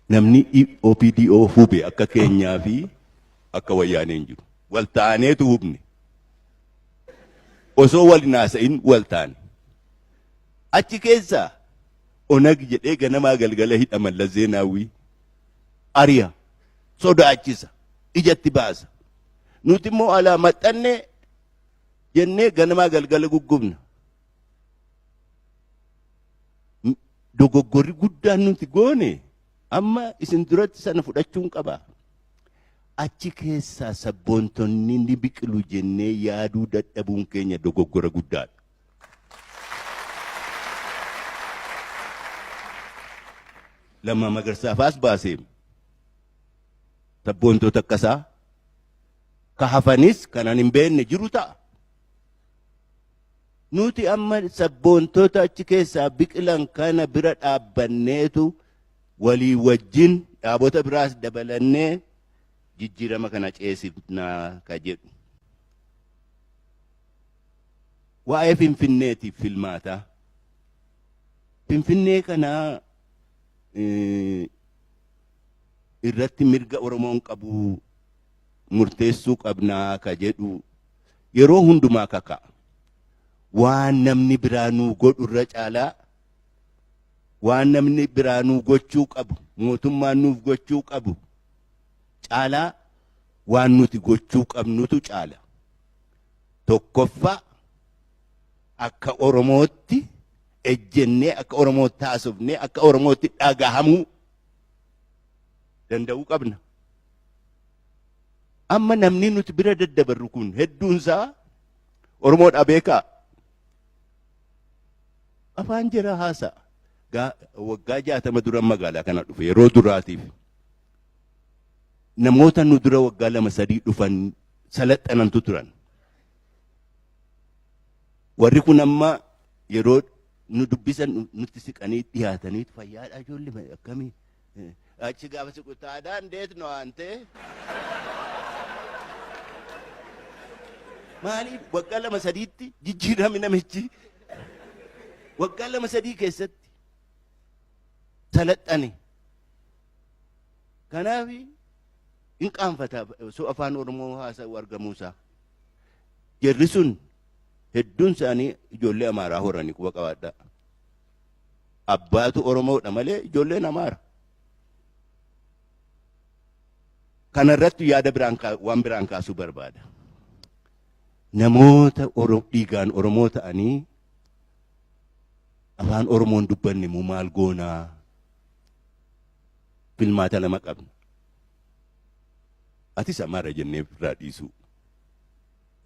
Namni OPDO hube akka keenyaa fi akka wayyaanee hin jiru. Wal taaneetu hubne. Osoo wal hin haasa'in wal taane. Achi keessaa Onag jedhee ganamaa galgala hidha Mallas Zeenaawwii. Ariya. Sodaachisa. Ijatti baasa. Nuti immoo alaa maxxannee jennee ganamaa galgala guggubna. Dogoggorri guddaan nuti goone amma isin duratti sana fudhachuun qaba. Achi keessaa sabboontonni ni biqilu jennee yaaduu dadhabuun keenya dogoggora guddaadha. Lammaa Magarsaa faas baasee sabboontota akkasaa ka hafanis kanan hin beekne jiru ta'a. Nuti amma sabboontota achi keessaa biqilan kana bira dhaabbanneetu walii wajjin dhaabota biraas dabalannee jijjiirama kana ceesifnaa ka jedhu. Waa'ee Finfinneetiif filmaataa. Finfinnee kana irratti mirga Oromoon qabu murteessuu qabnaa ka jedhu yeroo hundumaa kaka'a. Waan namni biraa nuu godhu irra caalaa waan namni biraa nuu gochuu qabu mootummaan nuuf gochuu qabu caalaa waan nuti gochuu qabnutu caala. Tokkoffaa akka Oromootti ejjennee akka Oromootti haasofnee akka Oromootti dhagahamuu danda'uu qabna. Amma namni nuti bira daddabarru kun hedduunsaa Oromoodhaa beekaa. Afaan jara haasa'a. Waggaa 60 dura magaalaa kana dhufe yeroo duraatiif. Namoota nu dura waggaa lama sadii dhufan salaxanantu turan. Warri kun amma yeroo nu dubbisan nutti siqanii dhiyaatanii fayyaadhaa ijoollee akkamii Achi gaafa siqu taadaa indeet no aantee. Maaliif waggaa lama sadiitti jijjiirame namichi? Waggaa lama sadii keessatti salaxxane. Kanaaf hin qaanfata osoo afaan Oromoo haasa'u argamuusaa. Jarri sun hedduun isaanii ijoollee Amaaraa horanii quba qabaadhaa. Abbaatu Oromoodha malee ijoolleen Amaara. Kana irratti yaada biraan waan biraan kaasuu barbaada. Namoota dhiigaan Oromoo ta'anii afaan Oromoon dubbanne immoo maal goonaa? Filmaata lama qabna. Atis Amaara jennee irraa dhiisuu.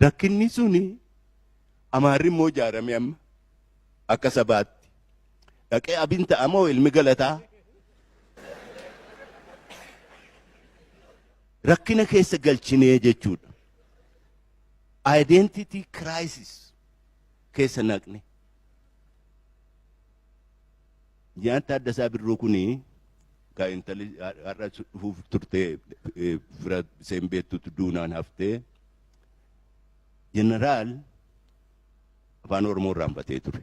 Rakkinni suni Amaarri immoo ijaarame amma. Akka sabaatti. Dhaqee abin ta'a moo ilmi galataa? Rakkina keessa galchinee jechuudha. Identity crisis keessa naqne. Jaan Taaddasaa Birruu kuni ka intalli har'a dhufuuf turte fira isheen beektutu duunaan haftee jeneraal Afaan Oromoo irraanfatee ture.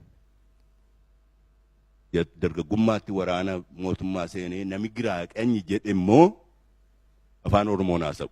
Dargaggummaatti waraana mootummaa seenee nami giraa qanyi jedhe immoo afaan Oromoon haasa'u.